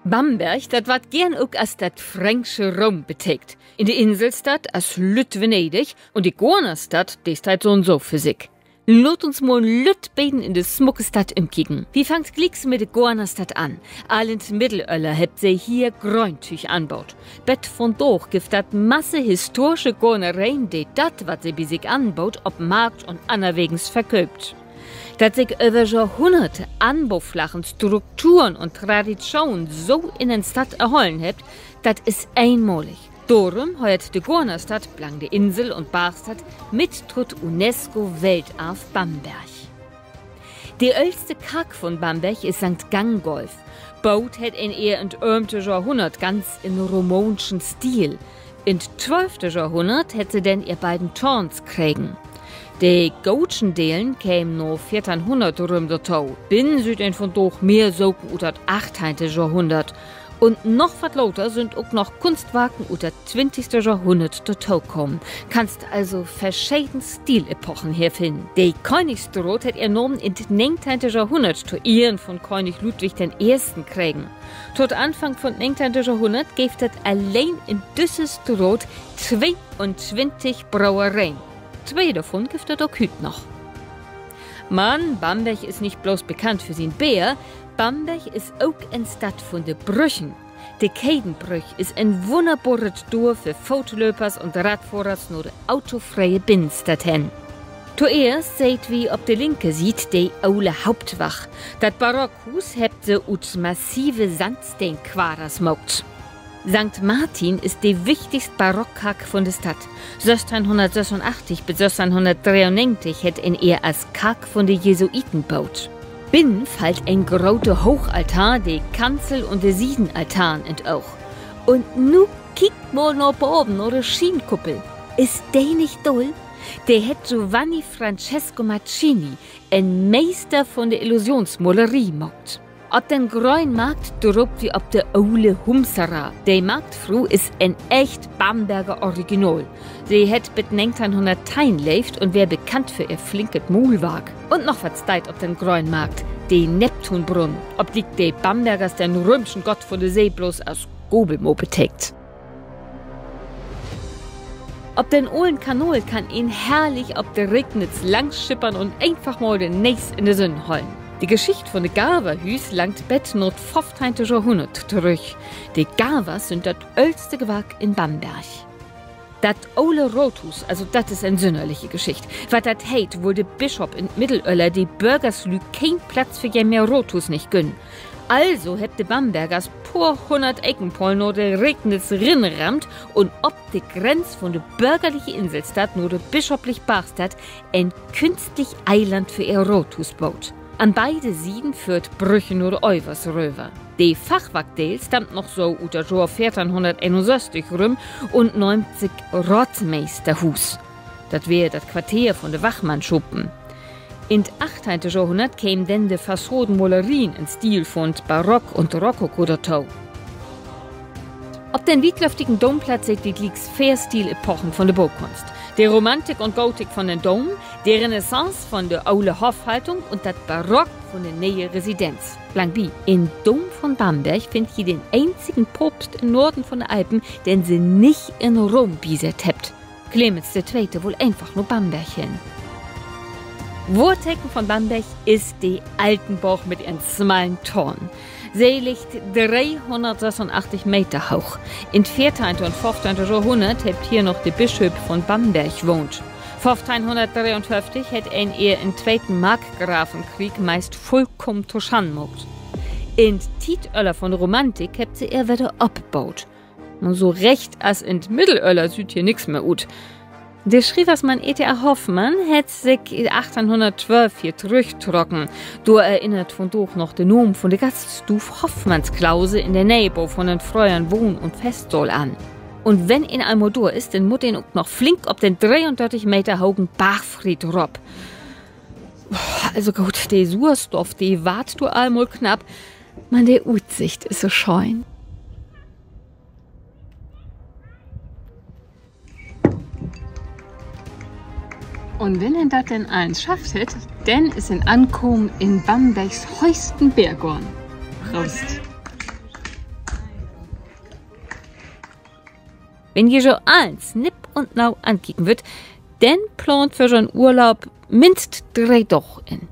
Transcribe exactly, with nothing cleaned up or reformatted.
Bamberg, dat warrt geern ok as dat fränksche Rom betekent. In de Inselstadt as lütt Venedig un de Goornerstadt, de steiht so un so för sik. Laat uns mal en lütt beten in de smucke Stadt ümkieken. Wi fangt glieks mit de Goornerstadt an. Al in't Middelöller hebbt se hier Gröntüüg anboot. Bet vundaag gifft dat masse historische Goornereen, de dat, wat se bi sik anboot, op Markt un annerwegens verkööpt. Dat sik över Johrhunnerte Anboflachen, Strukturen un Traditionen so in en Stadt erhollen hebbt, dat is eenmalig. Dorüm höört de Goornerstadt blang de Insel- un Bargstadt mit to't UNESCO-Weltarv-Bamberg. De öllste Kark vun Bamberg is Sankt Gangolf. Boot hett een ehr in't ölvte Johrhunnert ganz in romaanschen Stil. In't twölfte Johrhunnert hett se denn ehr beiden Toorns kregen. De gootschen Delen kemen na veerteihnhunnert rüm dorto. Binnen süht een vundaag mehr Saken ut dat achtteihnte Johrhunnert. Un noch wat later sünd ok noch Kunstwarken ut dat twintigste Johrhunnert dortokamen. Kannst also verscheden Stilepochen hier finnen. De Königstraat hett ehr Namen in't negenteihnte Johrhunnert to Ehren vun König Ludwig den Eersten kregen. To'n Anfang vun't negenteihnte Johrhunnert geev dat alleen in düsse Straat tweeuntwintig Broereen. Twee dorvun gifft dat ok hüüt noch. Man Bamberg is nich blots bekannt för sien Beer, Bamberg is ok en Stadt vun de Brüggen. De Kedenbrügg is en wunnerboret Door för Footlöpers un Radfohrers na de autofree'e Binnenstadt hen. Toeerst seht wi op de linke Siet de ole Hauptwach. Dat Barockhuus hebbt se ut massive Sandsteenquaders maakt. Sankt Martin is de wichtigst Barockkark vun de Stadt. Sössteihnhunnertsössunachtzig bet sössteihnhunnertdreeunnegentig hett een ehr as Kark vun de Jesuiten boot. Binnen fallt en grote Hoochaltar, de Kanzel un de Siedenaltaren in't Oog. Un nu kiek mal na baven na de Schienkuppel. Is de nich dull? De hett Giovanni Francesco Marchini, en Meester vun de Illusionsmaleree, maakt. Op den Gröönmarkt draapt wi op de ole Humsera. De Marktfru is en echt Bamberger Original. Se hett bet negenteihnhunnertteihn leevt un weer bekannt för ehr flinket Muulwark. Un noch wat steiht op den Gröönmarkt: de Neptunbrunnen, op de de Bambergers den röömschen Gott vun de See bloots as Gabelmo betekent. Op den olen Kanal kann een herrlich op de Regnitz langs schippern un eenfach mal de Nees in de Sünn hollen. De Geschicht vun de Garverhüüs langt bet na't föffteihnte Johrhunnert torüch. De Garvers sünd dat öllste Gewark in Bamberg. Dat ole Raathuus, also dat is en sünnerliche Geschicht. Wat dat heet, wull de Bischop in't Middelöller de Börgerslüüd keen Platz vör jemehr Raathuus nich günnen. Also hebbt de Bambergers poor hunnert Ekenpahlen na de Regnitz rinrammt un op de Grenz vun de börgerliche Inselstadt na de bischoplich Bargstadt en künstlich Eiland för ehr Raathuus boot. An beide Sieden föhrt Brüggen na de Övers röver. De Fachwarkdeel stammt noch so ut dat Johr veerteihnhunnerteenunsösstig rüm un nöömt sik Ratsmeesterhuus. Dat weer dat Quarteer vun de Wachmannschopen. In't achtteihnte Johrhunnert kemen denn de Fassadenmalerien in Stil vun't Barock un Rokoko dorto. Op den wietlöftigen Doomplatz seht wi glieks veer Stilepochen vun de Bookunst: de Romantik un Gotik vun den Doom, de Renaissance vun de ole Hoffhaltung un dat Barock vun de ne'e Residenz. Blangbi: In'n Doom vun Bamberg finnt ji den eenzigen Paapst in'n Noorden vun de Alpen, den se nich in Rom bisett hebbt. Clemens de Tweete wull eenfach na Bamberg hen. Wohrteken vun Bamberg is de Altenborg mit ehren smallen Toorn. Se liggt dreehunnertsössunachtzig Meter hooch. In't veerteihnte un föffteihnte Johrhunnert hebbt hier noch de Bischöp vun Bamberg wahnt. Föffteihnhunnertdreeunföfftig hett een ehr in'n tweten Markgrafenkrieg meist vullkamen to Schannen maakt. In't Tietöller vun de Romantik hebbt se ehr wedder opboot. Man so recht as in't Middelöller süht hier nix mehr ut. De Schrieversmann E T A Hoffmann hett sik achtteihnhunnerttwölf hier torüchtrocken. Dor erinnert vundaag noch de Naam vun de Gaststuuv Hoffmannsklause in de Neebo vun den fröheren Wohn- un Festsaal an. Un wenn een eenmal dor is, denn mutt een ok noch flink op den dreeundörtig Meter hogen Bargfried rop. Also goot, de Suerstoff, de warrt dor al mal knapp, man de Utsicht is so schöön. Un wenn een dat denn allens schafft hett, denn is een ankamen in Bambergs höchsten Beergoorn. Prost. Wenn ji jo allens nipp un nau ankieken wüllt, denn plaant för so'n Urlaub minnst dree Daag in.